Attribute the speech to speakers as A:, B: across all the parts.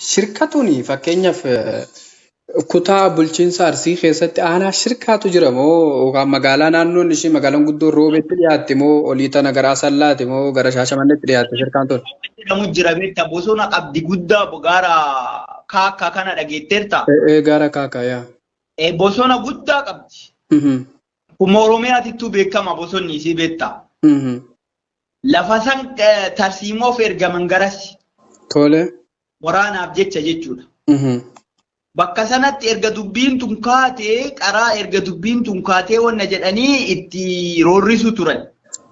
A: Shirkatuun fakkeenyaaf kutaa bulchiinsa Arsii keessatti aanaa Shirkaatu jira moo yookaan magaalaa naannoon ishii magaalaan guddoon Roobeetti dhiyaatti moo olii tana gara Asallaati moo gara Shaashamanneetti dhiyaatti Shirkaan tun?
B: Jedhamu jira beekta, bosona qabdi guddaa, gaara Kaakkaa kana dhageetteerta.
A: Ee, gaara Kaakaa yaa.
B: Bosona guddaa qabdi. Kuma Oromiyaatittuu beekama bosonni isii beekta. Lafa san tarsiimoof ergaman garas.
A: Tole.
B: Waraanaaf jecha jechuudha. Bakka sanatti erga dubbiin tun kaatee, qaraa erga dubbiin tun kaatee wanna jedhanii itti roorrisuu turan.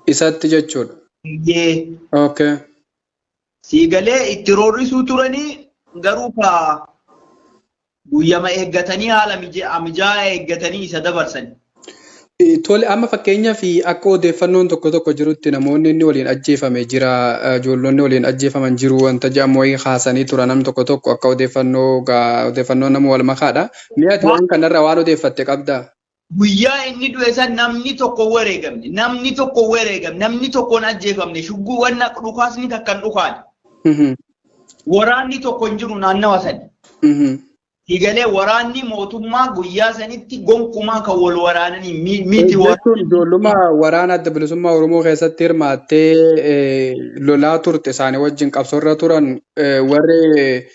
A: Isatti jechuudha.
B: Yee.
A: Okay.
B: Siigalee itti roorrisuu turanii, garuu ka guyyama eeggatanii, haala mijaa'aa eeggatanii isa dabarsan.
A: Tole, amma fakkeenyaaf akka odeeffannoon tokko tokko jirutti namoonni inni waliin ajjeefame jira, ijoollonni waliin ajjeefaman jiru wanta jedhamu wayii kaasanii turan namni tokko tokko, akka odeeffannoo odeeffannoo nama wal makaadha. Mi'a ati waan kanarraa waan odeeffatte qabdaa?
B: Guyyaa inni du'e san namni tokko wareegamne, namni tokko wareegamne, namni tokko hin ajjeefamne, shugguu wanna dhukaasni takka hin dhukaane. Waraanni tokko hin jiru naannawa sani. Siigalee, waraanni mootummaa guyyaa sanitti gonkumaa kan wal waraananii miti.
A: Jechuun ijoolluma waraana Adda Bilisummaa Oromoo keessatti hirmaattee lolaa turte, isaanii wajjin qabsoorra turan, warri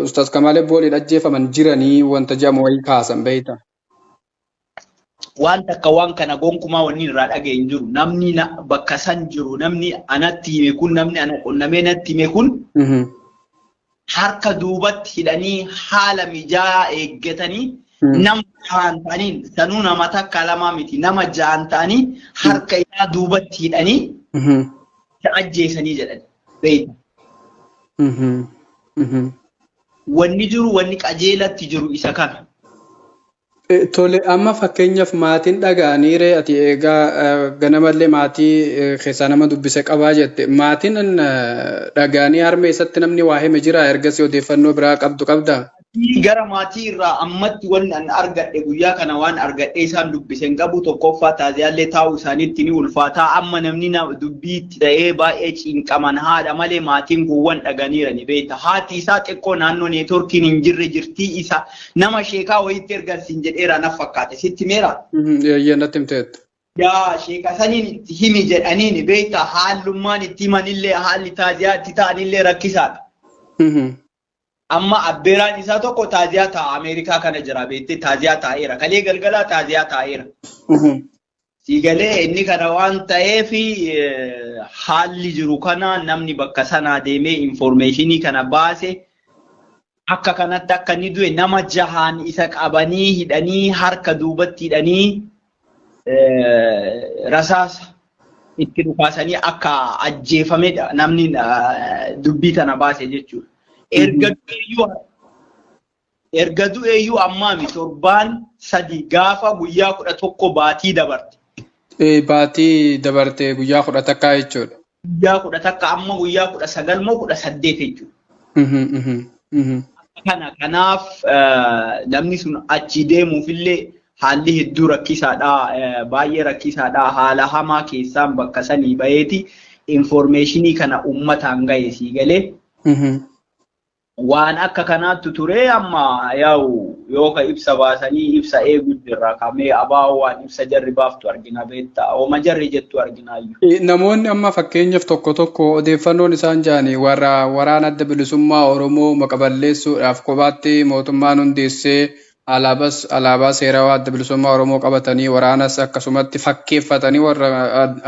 A: Ustaaz Kamaal Ebboo waliin ajjeefaman jiranii wanta jedhamu wayii kaasan beekta.
B: Waan takka waan kana gonkumaa wanni irraa dhaga'e hin jiru. Namni bakka san jiru, namni anatti hime kun, namni ana qunnamee natti hime kun, harka duubatti hidhanii, haala mijaa'aa eeggatanii, nama jahan ta'anii, sanuu nama takka lama miti, nama jahan ta'anii harka isaa duubatti hidhanii isa ajjeesanii jedhan. Beekta. Wanni jiru, wanni qajeelatti jiru isa kana.
A: Tole, amma fakkeenyaaf maatiin dhaga'anii ree, ati egaa ganamallee maatii keessaa nama dubbise qabaa jette, maatiin dhaga'anii harmee isatti namni waa hime jira? Ergasii odeeffannoo biraa qabdu qabdaa?
B: Gara maatii irraa ammatti wanni an argadhe, guyyaa kana waan argadhe isaan dubbise hin qabu. Tokkoffaa, taaziyaallee taa'uu isaaniitti ni ulfaataa. Amma namni dubbii itti ta'ee baay'ee cinqaman haadha malee maatiin kuuwwan dhaganiirani beekta. Haati isaa xiqqoo naannoo neetworkiin hin jirre jirtii, isa nama sheekaa wayiitti ergan siin jedheera naf fakkaate, sitti meera.
A: Eeyyee, natti himteetta.
B: Yaa, sheeka saniin itti himi jedhaniini beekta, haallummaan itti himanillee, haalli taaziyaa itti ta'anillee rakkisaadha. Amma abbeeraan isaa tokko taaziyaa taa'a, Ameerikaa kana jira beektee, taaziyaa taa'eera. Kalee galgalaa taaziyaa taa'eera. Siigalee, inni kana waan ta'eef haalli jiru kana namni bakka sanaa deemee informeeshinii kana baase, akka kanatti akka inni du'e, nama jahaan isa qabanii hidhanii, harka duubatti hidhanii, rasaasa itti dhukaasanii akka ajjeefamedha namni dubbii tana baase jechuudha. Erga du'eeyyuu ammaami torbaan 3, gaafa guyyaa 11 baatii dabarte.
A: Baatii dabarte guyyaa 11 jechuudha.
B: Guyyaa 11, amma guyyaa 19 moo 18 jechuudha. Kanaaf namni sun achi deemuufillee haalli hedduu rakkisaadha. Baay'ee rakkisaadha. Haala hamaa keessaan bakka sanii baheeti informeeshinii kana uummataan gahe, sii galee. Waan akka kanaatti ture. Amma yaa'u yoo ka ibsa baasanii ibsa eeguu jirra. Kamee abaa'oo waan ibsa jarri baaftu argina beektaa. Ooma jarri jettu arginaayyuu.
A: Namoonni amma fakkeenyaaf tokko tokko odeeffannoon isaan jedhani warra waraana Adda Bilisummaa Oromoo maqa balleessuudhaaf kophaatti mootummaan hundeessee, alaabas alaabaa seerawaa Adda Bilisummaa Oromoo qabatanii, waraanas akkasumatti fakkeeffatanii warra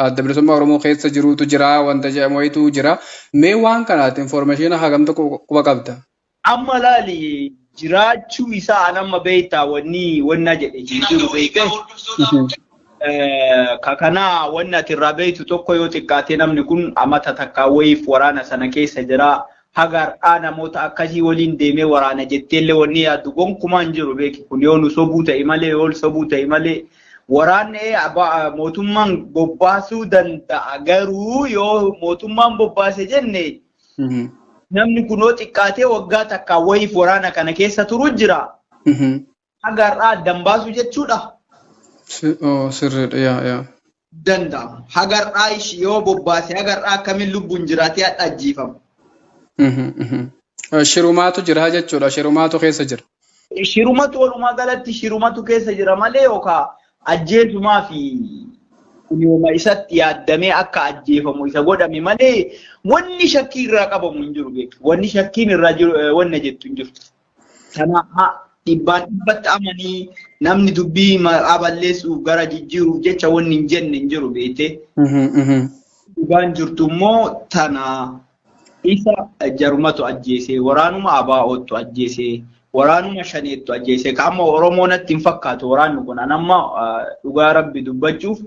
A: Adda Bilisummaa Oromoo keessa jirutu jira wanta jedhamu wayitu jira. Mee waan kanaatti information hagam tokko quba qabda?
B: Amma laali, jiraachuu isaa an amma beektaa wanni wanna jedhe hin jiru beekte. Ka kanaa wanni ati irraa beektu tokko, yoo xiqqaate namni kun amata takka wayiif waraana sana keessa jira. Haga har'aa namoota akkasii waliin deemee waraana jetteellee wanni yaaddu gonkumaa hin jiru beeki. Kun yoo nu sobuu ta'e malee, yoo sobuu ta'e malee, waraanni mootummaan bobbaasuu danda'a. Garuu yoo mootummaan bobbaase jenne, namni kun yoo xiqqaatee waggaa takka wayiif waraana kana keessa turu jira. Haga har'aa addan baasu jechuudha.
A: Sirriidha, yaa yaa.
B: Danda'amu. Haga har'aa yoo bobbaase, haga har'aa akkamiin lubbuun jiraatee hadha ajjeefamu?
A: Shirumaatu jira jechuudha. Shirumaatu keessa jira.
B: Shirumatu walumaa galatti shirumatu keessa jira malee yookaan ajjeesumaa fi kunyooma isatti yaaddamee akka ajjeefamu isa godhame malee wanni shakkii irraa qabamu hin jiru beeku. Wanni shakkiin irraa jiru wanna jettu hin jiru. Kana dhibbaan dhibbatti amanii namni dubbii maqaa balleessuuf gara jijjiiruuf jecha wanni hin jenne hin jiru beekte. Dhugaan jirtu immoo tana isa jarumatu ajjeese, waraanuma ABO'ttu ajjeese, waraanuma shaneettu ajjeese. Ka amma Oromoo natti hin fakkaatu waraanni kun. An amma dhugaa Rabbi dubbachuuf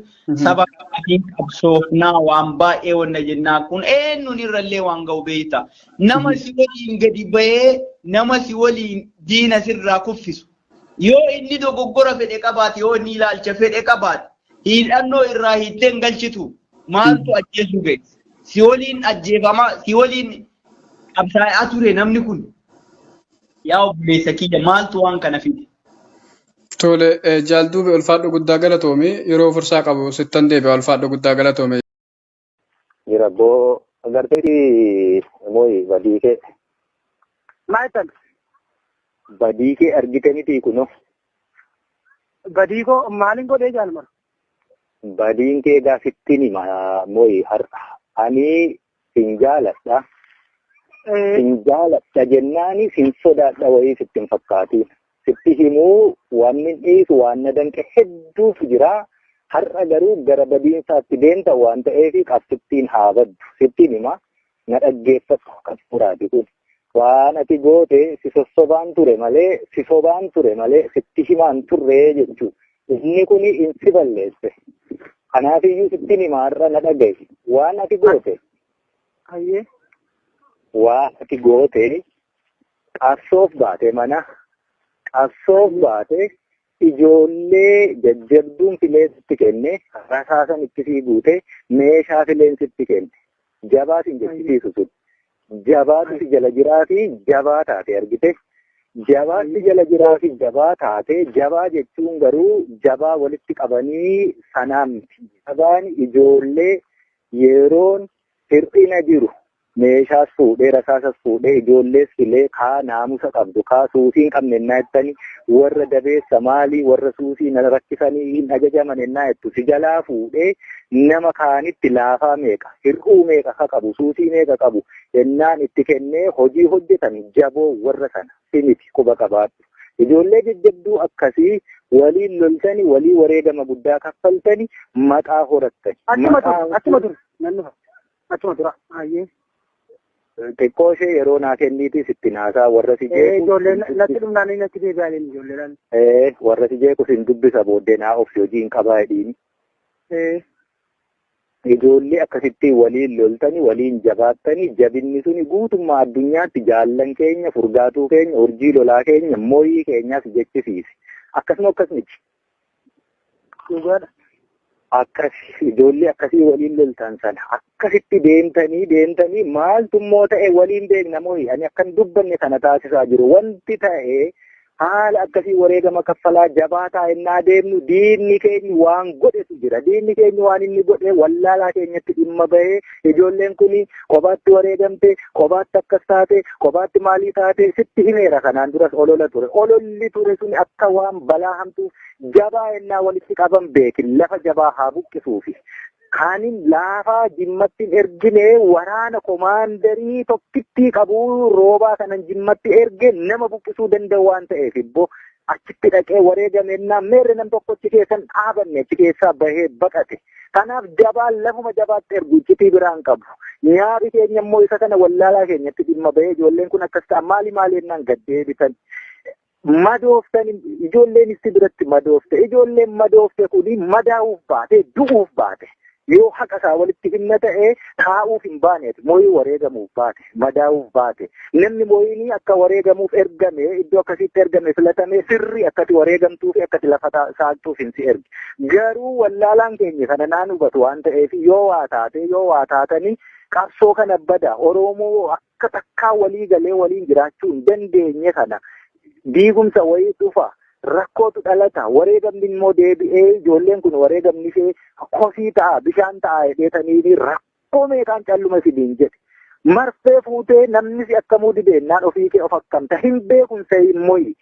B: saba kamiin qabsoofnaa waan baay'ee wanna jennaa kun eenyuun irrallee waan ga'u beekta. Nama si waliin gadi bahee nama si waliin diina sirraa kuffisu. Yoo inni dogoggora fedhe qabaate, yoo inni ilaalcha fedhe qabaate, hidhannoo irraa hiittee hin galchitu. Maaltu ajjeesuu ga'e? Si waliin ajjeefamaa, si waliin qabsaa'aa ture namni kun. Yaa obboleessa kiyya, maaltu waan kana fide?
A: Tole, Jaalduube, ulfaadhu, guddaa galatoomi. Yeroo fursaa qabu sittan deebi'a. Ulfaadhu, guddaa galatoomi.
C: Jira boo agarteeti mooyi badii kee.
D: Maal jettan?
C: Badii kee argite miti kuno.
D: Badii koo maaliin godhee, Jaalmar?
C: Badiin kee gaafittiin hima mooyi har'a. Ani sin jaaladha. Sin jaaladha jennaani sin sodaadha wayii sitti hin fakkaatiin. Sitti himuu wanni dhiisu waan na danqe hedduutu jira. Har'a garuu gara badiinsaatti deemta waan ta'eef qabsittiin haa baddu. Sittiin hima, na dhaggeeffadhu, qabsuuraati kun. Waan ati goote si sossobaan ture malee, si sobaan ture malee sitti himaan turree jechuudha. Inni kun in si balleesse. Kanaafiyyuu sittiin hima, har'a na dhaga'i. Waan ati goote. Waan ati goote, qabsoof baate, mana qabsoof baate, ijoollee jajjabduun filee sitti kenne, rasaasan itti sii guute, meeshaa fileen sitti kenne. Jabaa sin jechisiisu sun. Jabaatu si jala jiraa fi jabaa taate argite. Jabaatti jala jiraa fi jabaa taate. Jabaa jechuun garuu jabaa walitti qabanii sanaan miti. Jabaan ijoollee yeroon hir'ina jiru meeshaas fuudhee, rasaasas fuudhee, ijoollees filee, kaa naamusa qabdu, kaa suusii hin qabne ennaa jettani, warra dabeessa maalii, warra suusii na rakkisanii hin ajajaman ennaa jettu, si jalaa fuudhee nama kaanitti laafaa meeqa, hir'uu meeqa ka qabu, suusii meeqa qabu ennaan itti kennee hojii hojjetan jaboo warra sana si miti, quba qabaadhu. Ijoollee jajjabduu akkasii waliin loltani, walii wareegama guddaa kaffaltani, maqaa horattani.
D: Achuma dur, achuma dur, nan dhufa. Achuma dura. Ayyee.
C: Xiqqoo ishee yeroo naa kenniitii sitti naasaa warra si jeequ.
D: Ijoolleen natti dhumnaan natti deebi'anii ijoolleedhaan.
C: Warra si jeequ sin dubbisa, booddee naa obsi, hojii hin qabaa jedhiini. Ijoollee akkasitti waliin loltani, waliin jabaattani, jabinni suni guutummaa addunyaatti jaallan keenya, furgaatuu keenya, urjii lolaa keenya, moyii keenyas jechisiise. Akkasuma akkas miti?
D: Dhugaadha.
C: Akkas ijoollee akkasii waliin loltan sana akkasitti deemtanii deemtanii maaltu immoo ta'e waliin beekna moyi. Ani akkan dubbanne kana taasisaa jiru wanti ta'e, haala akkasii wareegama kaffalaa jabaataa ennaa deemnu diinni keenya waan godhetu jira. Diinni keenya waan inni godhe, wallaalaa keenyatti dhimma bahee ijoolleen kun kophaatti wareegamte, kophaatti akkas taate, kophaatti maalii taate sitti himeera. Kanaan duras olola ture. Ololli ture suni akka waan balaa hamtuu jabaa ennaa walitti qaban beekin lafa jabaa haa buqqisuufi. Kaanin laafaa Jimmatti hin ergine, waraana komaandarii tokkittii qabu Roobaa kanan Jimmatti erge nama buqqisuu danda'u waan ta'eef ibbo achitti dhaqee wareegamennaa meerre nam tokko achi keessan dhaabanne, achi keessaa bahee baqate. Kanaaf jabaan lafuma jabaatti ergu iccitii biraan qabu. Nyaabi keenya immoo isa kana wallaalaa keenyatti dhimma bahee ijoolleen kun akkas ta'an maali maali jennaan gad deebitan. Madooftan, ijoolleen itti biratti madoofte, ijoolleen madoofte kuni madaa'uuf baate, du'uuf baate. Yoo haqa isaa walitti himna ta'e, taa'uuf hin baaneeti, mooyii wareegamuuf baate, madaa'uuf baate. Namni mooyinii akka wareegamuuf ergame, iddoo akkasiitti ergame, filatame, sirrii akkati wareegamtuu fi akkati lafa saaqxuuf hin si erge. Garuu wallaalaan keenya kana naan hubatu waan ta'eef, yoo waa taate, yoo waa taatanii qabsoo kana bada Oromoo akka takkaa walii galee waliin jiraachuu hin dandeenye kana diigumsa wayii dhufa, rakkootu dhalata, wareegamni immoo deebi'ee ijoolleen kun wareegamni ishee kosii ta'a, bishaan ta'a jedheetanii rakkoo meeqaan calluma isiniin jedhe. Marfee fuutee namni si akkamuu dideennaan ofii kee of akkamta hin beekun se'in moyi.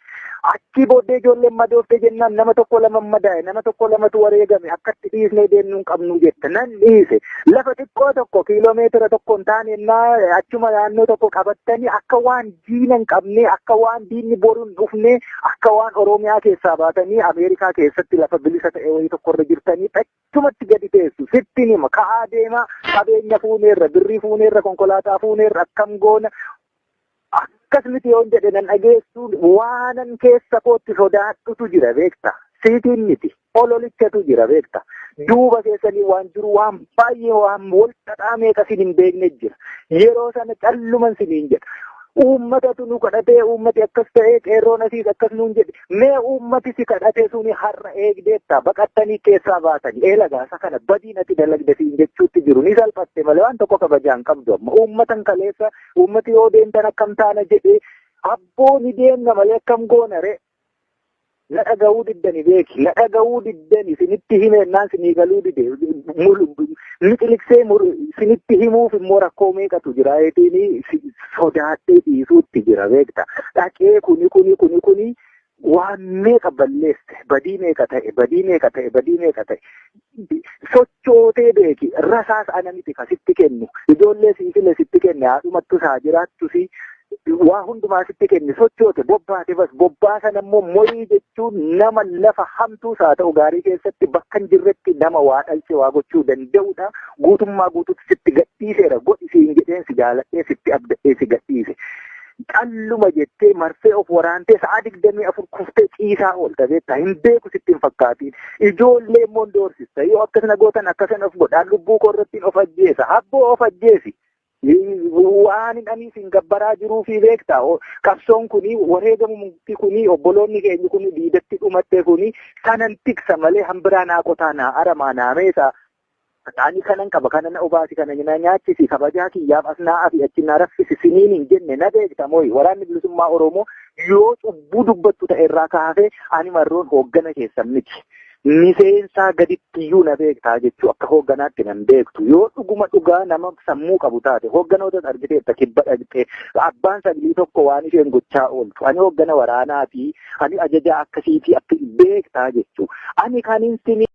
C: Achii booddee ijoolleen madooftee jennaan nama tokko lama madaa'e, nama tokko lamatu wareegame, akkatti dhiisnee deemnuu hin qabnu jette. Nan dhiise. Lafa xiqqoo tokko kiiloomeetira tokko hin taane ennaa achuma naannoo tokko qabattanii akka waan diina hin qabne, akka waan diinni boru hin dhufne, akka waan Oromiyaa keessaa baatanii Ameerikaa keessatti lafa bilisa ta'e wayii tokkorra jirtanii achumatti gadi teessu. Sittin hima, ka'aa deemaa, qabeenya fuuneerra, birrii fuuneerra, konkolaataa fuuneerra, akkam goona. Akkas miti yoon jedhe nan dhageessu, waanan keessa kootti sodaadhutu jira beekta. Siitiin miti, ololichatu jira beekta. Duuba keessanii waan jiru waan baay'ee waan wal xaxaa meeqa sin hin beekne jira. Yeroo sana calluman siniin jedha. Uummatatu nu kadhatee, uummati akkas ta'ee, qeerroon asiis akkas nuun jedhe. Mee uummati si kadhatee suni har'a eegdeetta, baqattanii keessaa baatanii. Eela gaasa kana badiin ati dalagde siin jechuutti jiru. Ni salphatte malee waan tokko kabajaa hin qabdu amma. Uummatan kaleessa uummati yoo deemtan akkam taana jedhee, abboo ni deemna malee akkam goona ree. Na dhaga'uu diddani beeki. Na dhaga'uu diddani, sinitti himeennaan sinii galuu dide. Miqiliqsee sinitti himuuf immoo rakkoo meeqatu jira. Eetiin sodaadhee dhiisuutti jira beekta. Dhaqee kuni kuni kuni kuni waan meeqa balleesse, badii meeqa ta'e, badii meeqa ta'e, badii meeqa ta'e. Sochootee beeki. Rasaas ana miti ka sitti kennu. Ijoollee sii file sitti kenne, haadhumattus haa jiraattusi. Waa hundumaa sitti kenne, sochoote, bobbaate, bas bobbaa sana immoo moyii jechuun nama lafa hamtuus haa ta'u gaarii keessatti bakka hin jirretti nama waa dhalche waa gochuu danda'udha. Guutummaa guutuutti sitti gadhiiseera, godhi siin jedheen, si jaaladhee sitti abdadhee si gadhiise. Calluma jettee marfee of waraantee sa'a 24 kuftee ciisaa oolta beektaa, hin beeku sitti hin fakkaatiin. Ijoollee immoo hin doorsista. Yoo akkas na gootan akkasan of godhaan, lubbuu koo irrattiin of ajjeesa. Abboo of ajjeesi. Waan hin ani isin gabbaraa jiruu fi beektaa, qabsoon kuni, wareegamumti kuni, obboloonni keenya kuni diidatti dhumatte kuni sanan tiksa malee hambiraa naa qotaa, naa aramaa, naa meesaa. Ani kanan qaba, kana na obaasi, kana na nyaachisi, kabajaa kiyyaaf as naa afi achi na raffisi siniin hin jenne. Na beekta mooyi, Waraanni Bilisummaa Oromoo yoo cubbuu dubbattu ta'e irraa kaafee ani marroon hooggana keessan miti. Miseensaa gaditti iyyuu na beektaa jechuu, akka hoogganaatti nan beektu. Yoo dhuguma dhugaa nama sammuu qabu taate, hoogganoota argiteetta, kibba dhaqxee abbaan saglii tokko waan isheen gochaa ooltu. Ani hooggana waraanaa fi ani ajajaa akkasiitii akka beektaa jechuu. Ani kanin sini